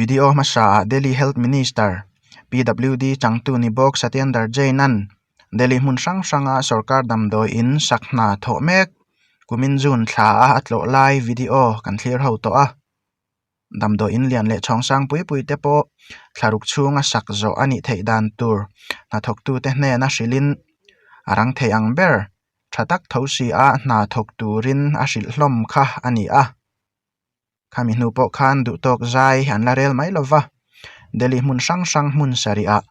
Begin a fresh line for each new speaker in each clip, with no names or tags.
Video hmasaah Delhi Health Minister, PWD changtu ni bawk Satyendar Jain-a'n Delhi hmun hrang hranga sorkar damdawi in sak hna thawh mek kumin June thla a a tlawh lai video kan thlir ho tawh a. Damdawi in lian leh chhawng sang pui pui te pawh thlaruk chhunga sak zawh a nih theih dan tur hnathawktute hnena hrilhin a rang thei ang ber tha tak tho si a hna thawk turin a hrilh hlawm kha a ni a. Khami hnu pawh khan duhtawk zai an la rel mai lova, Delhi hmun hrang hrang hmun sarihah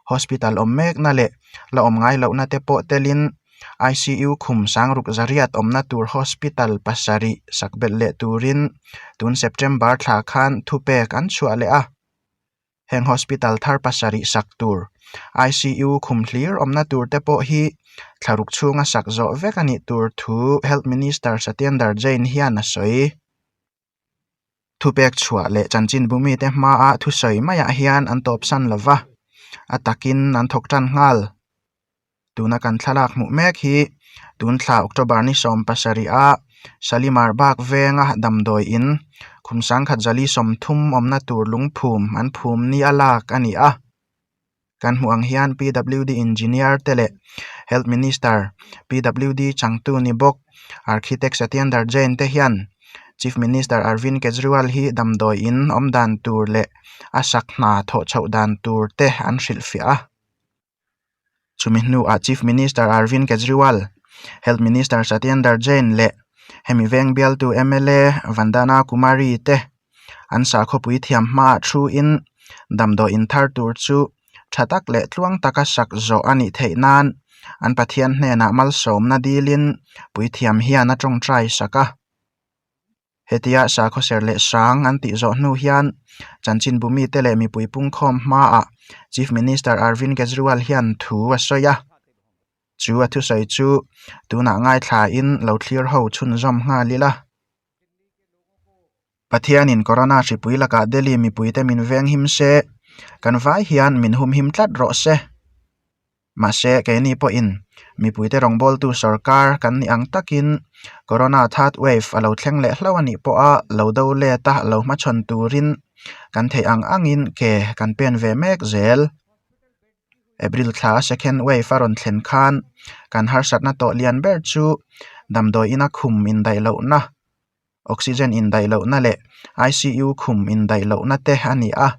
hospital awm mekna leh la awm ngai lohna te pawh telin ICU khum sangruk zariat awmna tur hospital pasarih sak belh leh turin tun September thla khan thupek an chhuah leh a. Heng hospital thar pasarih sak tur ICU khum hlir awmna tur te pawh hi thlaruk chhunga sak zawh vek a nih tur thu Health Minister Satyendar Jain hian a sawi. Thupek chhuah leh chanchinbu mite hmaa thusawi maiah hian an tawpsan lo va, a takin an thawk tan nghal. Tuna kan thlalak hmuh mek hi tun thla October ni 17 a Shalimar Bagh venga damdawi in khum sangkhat zali 30 awmna tur lungphum an phum ni a lak a ni a. Kan hmuh ang hian PWD engineer te leh Health Minister PWD changtu ni bawk Architect Satyendar Jain te hian Chief Minister Arvind Kejriwal hi damdawi in awm dan tur leh a sak hna thawh chhoh dan tur te an hrilhfiah a. Chumi hnuah Chief Minister Arvind Kejriwal, Health Minister Satyendar Jain leh hemi veng bialtu mla Vandana Kumari te an sakhawpui thiam hmaah thuin damdawi in thar tur chu tha tak leh tluang taka sak zawh a nih theih nan an Pathian hnenah malsawmna dilin puithiam hian a tawngtai sak a. Hetia sakhaw ser leh sang an tih zawh hnu hian chanchinbu mite leh mipui pungkhawm hmaah Chief Minister Arvind Kejriwal hian thu a sawi a. Chu a thusawi chu tunah ngaithlain lo thlir ho chhunzawm nghal ila. Pathianin Corona hripui lakah Delhi mipuite min venghim se, kan vai hian min humhim tlat rawh se. Mahse, keini pawhin mipuite rawngbawltu sorkar kan nih ang takin Corona third wave a lo thleng leh hlauh a nih pawha lo do let a lo hmachhawn turin kan theih ang angin ke kan pen ve mek zel. April thla second wave a rawn thlen khan kan harsatna tawh lian ber chu damdawi ina khum indaih lohna, oxygen indaih lohna leh ICU khum indaih lohna te a ni a.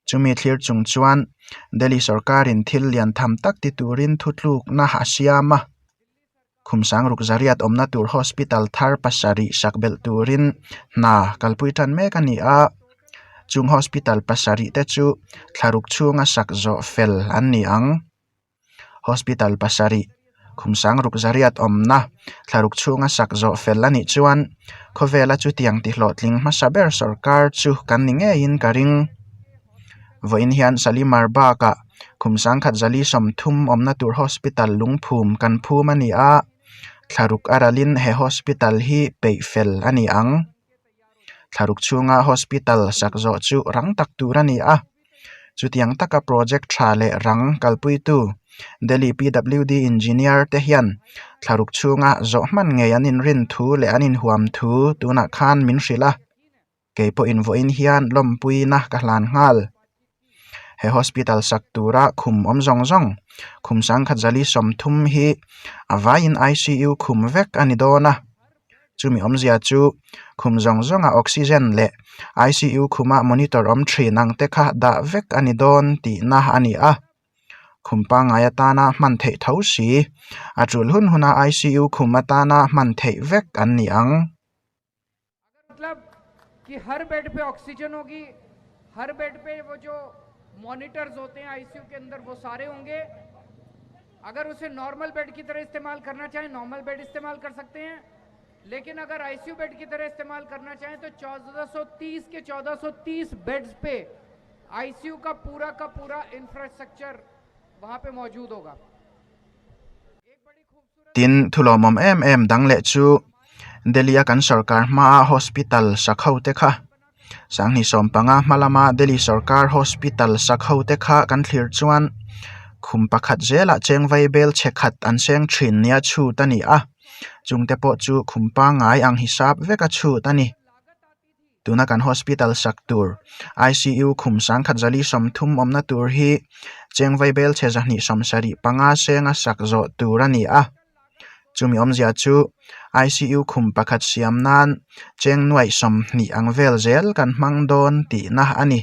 Chumi thlir chung chuan Delhi sorkarin thil lian tham tak ti turin thutlukna a siam a. Khum sangruk zariat awmna tur hospital thar pasarih sak belh turin hna kalpui tan mek a ni a. Chung hospital pasarih te chu thlaruk chhunga sak zawh fel an ni ang. Hospital pasarih khum sangruk zariat awmna thlaruk chhunga sak zawh fel a nih chuan khawvela chutiang ti hlawhtling hmasa ber sorkar chu kan ni ngeiin ka ring. Vawiin hian Shalimar Bagh-ah khum sangkhat zali 30 awmna tur hospital lungphum kan phum a ni a, thlaruk a ralin he hospital hi peih fel a ni ang. Thlaruk chhunga hospital sak zawh chu rang tak tur a ni a. Chutiang taka project tha leh rang kalpuitu Delhi PWD engineer te hian thlaruk chhunga zawh hman ngei an inrin thu leh an inhuam thu tunah khan min hrilh a, kei pawhin vawiin hian lawmpuina ka hlan nghal. He hospital sak tura khum awm zawng zawng khum sangkhat zali 30 hi a vaiin ICU khum vek a ni dawn a. Chumi awmzia chu khum zawng zawnga oxygen leh ICU khuma monitor awm thin ang te kha dah vek a ni dawn tihna a ni a. Khum pangngai atana hman theih tho si, a tul hun huna ICU khum atana hman theih vek an ni ang.
मतलब कि हर बेड पे ऑक्सीजन होगी, हर बेड पे वो जो मॉनिटर्स होते हैं आईसीयू के अंदर वो सारे होंगे। अगर उसे नॉर्मल बेड की तरह इस्तेमाल करना चाहें नॉर्मल बेड इस्तेमाल कर सकते हैं, लेकिन अगर आईसीयू बेड की तरह इस्तेमाल करना चाहें तो 1430 के 1430 बेड्स पे आईसीयू का पूरा का पूरा इंफ्रास्ट्रक्चर वहां पे मौजूद होगा। एक बड़ी खूबसूरत
Tin, thulawmawm em em dang leh chu Delhi a kan sorkar hmaa hospital sak ho te kha sanghnih 15 hma lama Delhi sorkar hospital sak ho te kha kan thlir chuan khum pakhat zelah cheng vai bel chhe khat an seng thin nia chhut a ni a, chungte pawh chu khum pangngai ang hisap vek a chhut a ni. Tuna kan hospital sak tur ICU khum 1430 awmna tur hi cheng vaibel chhe 275 senga sak zawh tur a ni a. Chumi awmzia chu ICU khum pakhat siam nan cheng nuaih 20 ang vel zel kan hmang dawn tihna a ni.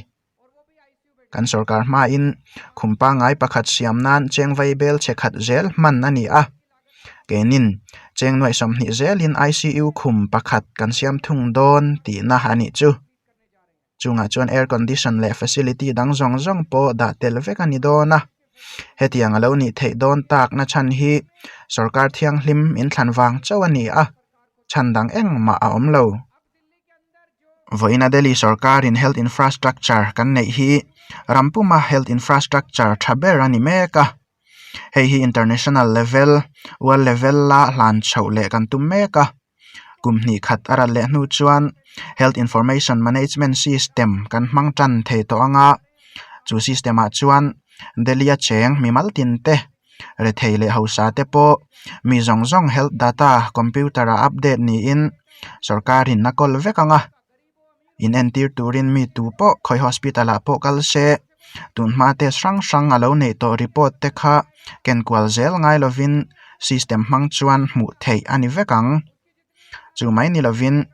Kan sorkar hmain khum pangngai pakhat siam nan cheng vaibel chhe khat zel hman a ni a. Keinin cheng nuaih 20 zelin ICU khum pakhat kan siam thung dawn tihna a nih chu. Chungah chuan air condition leh facility dang zawng zawng pawh dah tel vek a ni dawn a. Hetiang a lo nih theih dawn takna chhan hi sorkar thianghlim inthlan vang chauh a ni a, chhan dang engmah a awm lo. Vawiina Delhi sorkarin health infrastructure kan neih hi ram puma health infrastructure tha ber a ni mek a. Hei hi international level, world level la hlan chhoh leh kan tum mek a. Kum hnih khat a ral leh hnu chuan health information management system kan hmang tan thei tawh ang a. Chu system ah chuan Delhi a cheng mimal tin te, rethei leh hausa te pawh mi zawng zawng health data computer ah update niin sorkarin a kawl vek ang a. In entir turin mi tu pawh khawi hospital ah pawh kal se tunhma test hrang hrang a lo neih tawh report te kha ken kual zel ngai lovin system hmang chuan hmuh theih a ni vek ang. Chu mai ni lovin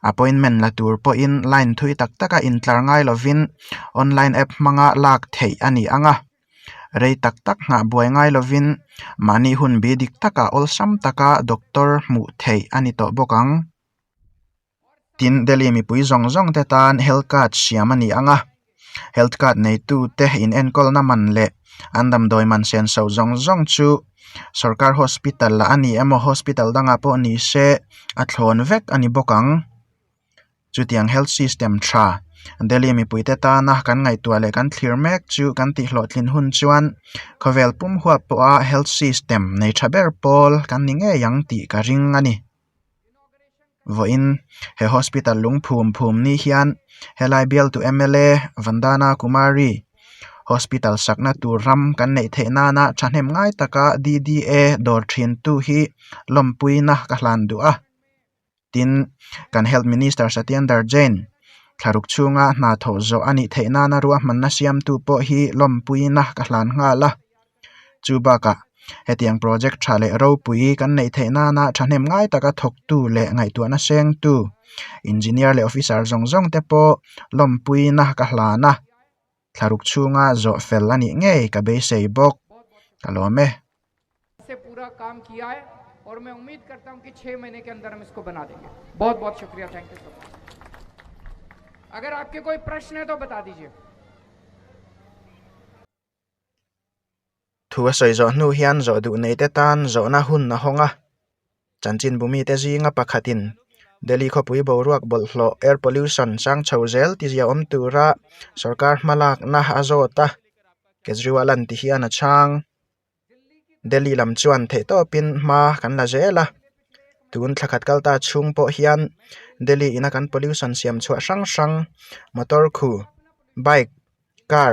appointment la tur pawhin line thui tak taka intlar ngai lovin online app hmanga lak theih a ni ang a. Rei tak tak nghah buai ngai lovin mahni hun bi dik takah awlsam taka doctor hmuh theih a ni tawh bawk ang. Tin, Delhi mipui zawng zawng te tan health card siam a ni ang a, health card neitu te inenkawlna man leh an damdawi man senso zawng zawng chu sorkar hospital ah a ni emaw hospital dangah pawh ni se a thlawn vek a ni bawk ang. Chutiang health system tha Delhi mipuite tana kan ngaihtuah leh kan thlir mek chu kan tihhlawhtlin hun chuan khawvel pum huap pawha health system nei tha ber pawl kan ni ngei ang tih ka ring a ni. Vawiin he hospital lung phum phum ni hian helai bialtu mla Vandana Kumari hospital sakna tur ram kan neih theih nana thahnem ngai taka D_D_A dawr thin tu hi lawmpuina ka hlan duh a. Tin, kan Health Minister Satyendar Jain thlaruk chhunga hna thawh zawh a nih theih nana ruahmanna siamtu pawh hi lawmpuina ka hlan nghal a. Chu bakah hetiang project tha leh ropui kan neih theih nana thahnem ngai taka thawktu leh ngaihtuahna sengtu engineer leh officer zawng zawng te pawh lawmpuina ka hlan a, thlaruk chhunga zawh fel a nih ngei ka beisei bawk. Ka lawm e. Thu a sawi zawh hnu hian zawh duh neite tan zawhna hun a hawng a. Chanchinbu mite zinga pakhatin Delhi khawpui boruak bawlhhlawh, air pollution, sang chho zel tizia awm tura sorkar hmalakna a zawt a, Kejriwal an ti hian a chhang. Delhi lam chuan theihtawpin hma kan la zel a, tun thla khat kal ta chhung pawh hian Delhi ina kan pollution siam chhuah hrang hrang motor khu, bike, car,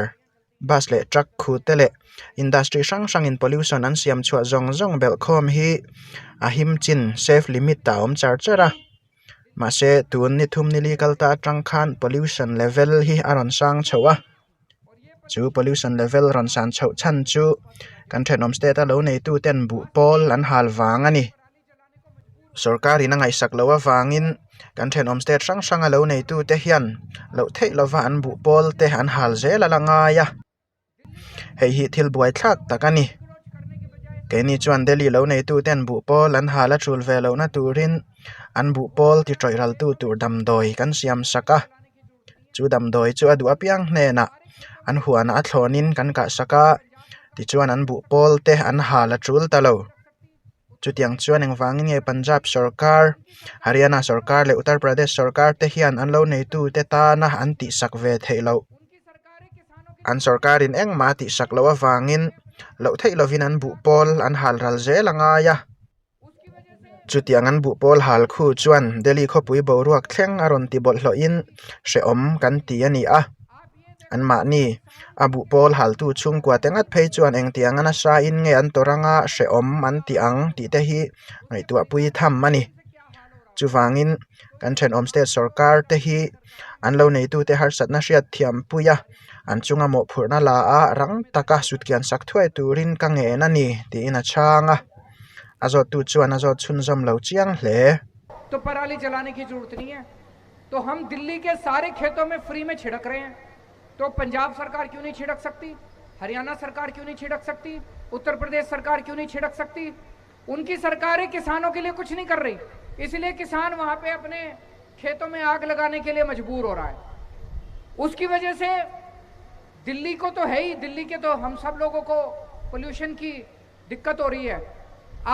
bus leh truck khu te leh industry hrang hrangin pollution an siam chhuah zawng zawng belh khawm hi a him chin safe limit ah a awm char char a mahse tun ni thum nili kal ta atang khan pollution level hi a rawn sang chho a. Chu pollution level rawn san chhoh chhan chu kan thenawm state a lo neitu ten buh pawl an hal vang a ni. Sorkar in a ngaihsak loh avangin kan thenawm state hrang hrang a lo neitu te hian loh theih lova an buh pawl te an hal zel a la ngai a. Hei hi thil buai thlak tak a ni. Keini chuan Delhi lo neitu ten buh pawl an hal a tul ve lohna turin an buh pawl ti tawih raltu tur damdawi kan siam sak a. Chu damdawi chu a duh apiang hnenah an huanah a thlawnin kan kah sak a, tichuan an buh pawl te an hal a tul ta lo. Chutiang chuan engvangin nge Punjab sorkar, Haryana sorkar leh Uttar Pradesh sorkar te hian an lo neitute tana an tihsak ve theih loh? An sorkarin engmah a tihsak loh avangin loh theih lovin an buh pawl an hal ral zel a ngai a. Chutiang an buh pawl hal khu chuan Delhi khawpui boruak thleng a rawn ti bawlhhlawhin hrehawm kan ti a ni a. Anmahni a buh pawl haltu chhungkua te ngat phei chuan engtiang a nasa in nge an tawrh anga hrehawm an ti ang tih te hi ngaihtuahpui tham a ni. Chuvangin kan thenawm state sorkar te hi an lo neitute harsatna hriat thiam pui a, an chunga mawhphurhna la a rang taka sutkian sak thuai turin ka ngen a ni tiin a chhang a. A zawttu chuan a zawt chhunzawm lo chiang hle.
तो पराली जलाने की जरूरत नहीं है तो हम दिल्ली के सारे खेतों में फ्री में छिड़क रहे हैं तो पंजाब सरकार क्यों नहीं छिड़क सकती हरियाणा सरकार क्यों नहीं छिड़क सकती उत्तर प्रदेश सरकार क्यों नहीं छिड़क सकती उनकी सरकारें किसानों के लिए कुछ नहीं कर रही इसलिए किसान वहां पे अपने खेतों में आग लगाने के लिए मजबूर हो रहा है उसकी वजह से दिल्ली को तो है ही दिल्ली के तो हम सब लोगों को पोल्यूशन की दिक्कत हो रही है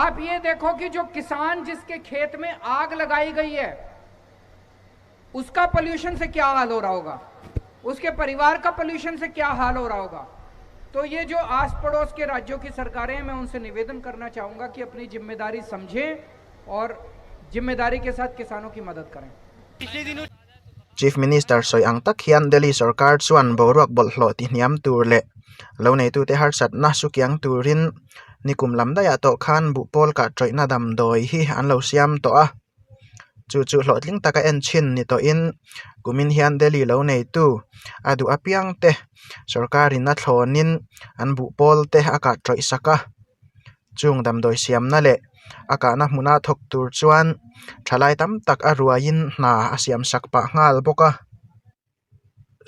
आप ये देखो कि जो किसान जिसके खेत में आग लगाई गई है उसका पोल्यूशन से क्या हाल हो रहा होगा उसके परिवार का पोल्यूशन से क्या हाल हो रहा होगा तो ये जो आस पड़ोस के राज्यों की सरकारें हैं मैं उनसे निवेदन करना चाहूँगा कि अपनी जिम्मेदारी समझें और जिम्मेदारी के साथ किसानों की मदद करें
Chief Minister sawi ang tak hian Delhi sorkar chuan boruak bawlhhlawh tihniam tur leh lo neitute harsatna sukiang turin nikum lam daihah tawh khan buhpawl kah tawihna damdawi hi an lo siam tawh a. Chu chu hlawhtling taka en chhin ni tawhin kumin hian Delhi lo neitu a duh apiang te sorkarin a thlawnin an buhpawl te a kah tawih sak a. Chung damdawi siamna leh a kahna hmuna thawk tur chuan thalai tam tak a ruaiin hna a siam sak pah nghal bawk a.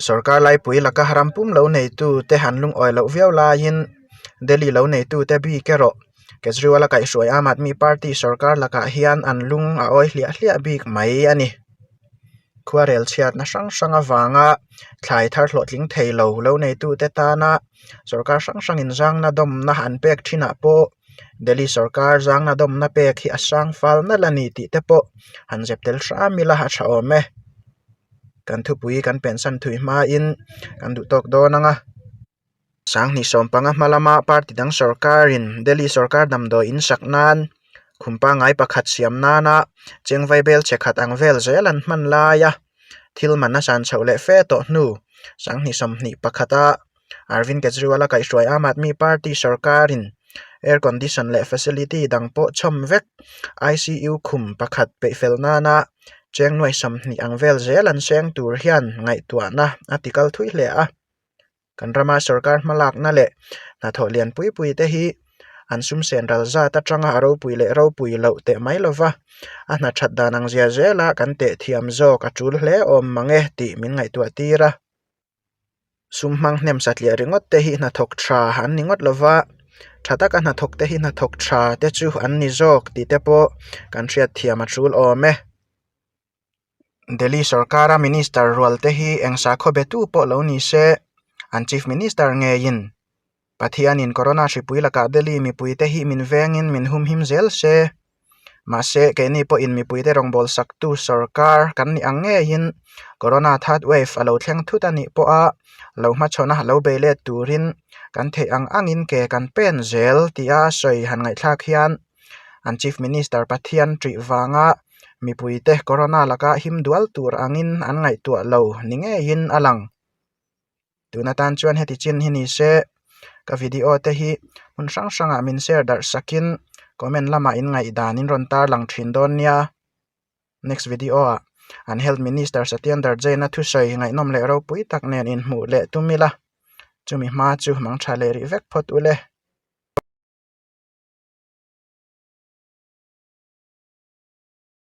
Sorkar laipui laka ram pum lo neitu te han lungawi loh viau laiin Delhi lo neitu te bik erawh Kejriwal a kaihhruai Aam Aadmi Party sorkar lakah hian an lung a awi hliah hliah bik mai a ni. Khuarel chhiatna hrang hrang avanga thlai thar hlawhtling thei lo lo neitu te tana sorkar hrang hrangin zangna dawmna an pek thinah pawh Delhi sorkar zangna dawmna pek hi a sang fal nalh a ni tih te pawh han zep tel hram ila a tha awm e. Kan thupui kan pensan thui hmain kan duh tawk dawn ang a. Sanghnih sawmpanga hma lama party dang sorkarin Delhi sorkar damdawi in sak nan khum pangngai pakhat siam nana cheng vaibel che khat ang vel zel an hman lai a, thil man a san chhoh leh fe tawh hnu sanghnih sawmhnih pakhata Arvind Kejriwal a kaihhruai Aam Aadmi Party sorkarin air condition leh facility dang pawh chhawm vek ICU khum pakhat peihfel nana cheng nuai 20 ang vel zel an seng tur hian ngaihtuahna a ti kal thui hle a. Kan rama sorkar hmalakna leh hnathawh lian pui pui te hi an sum sen ral zat atanga a ropui leh ropui loh teh mai lova a hna that dan ang zia zela kan teh thiam zawk a tul hle awm mang e tih min ngaihtuah tir a. Sum hmang hnem satliah ringawt te hi hnathawk tha an ni ngawt lova, tha taka hnathawk te hi hnathawk tha te chu an ni zawk tih te pawh kan hriat thiam a tul awm e. Delhi sorkara minister rual te hi eng sakhaw be tu pawh lo ni se, an chief minister ngeiin Pathianin corona hripui lakah Delhi mipuite hi min vengin min humhim zel se. Mahse, keini pawhin mipuite rawngbâwl saktu sorkar kan nih ang ngeiin corona third wave a lo thleng thut a nih pawha lo hmachhawn a lo bei let turin kan theih ang angin ke kan pen zel tia sawi han ngaihthlak hian an Chief Minister Pathian ṭih vanga mipuite corona laka him dual tur angin an ngaihtuah lo ni ngeiin a lang. Tun atan chuan heti chin hi ni se ka video te hi hmun hrang hrangah min share darh sakin comment lamah in ngaihdan in rawn tarlang thin dawn nia. Next video ah an health minister Satyendar Jain a thusawi ngaihnawm leh ropui tak nen inhmuh leh tum ila chumi hma chu mangtha leh rih vek phawt ule.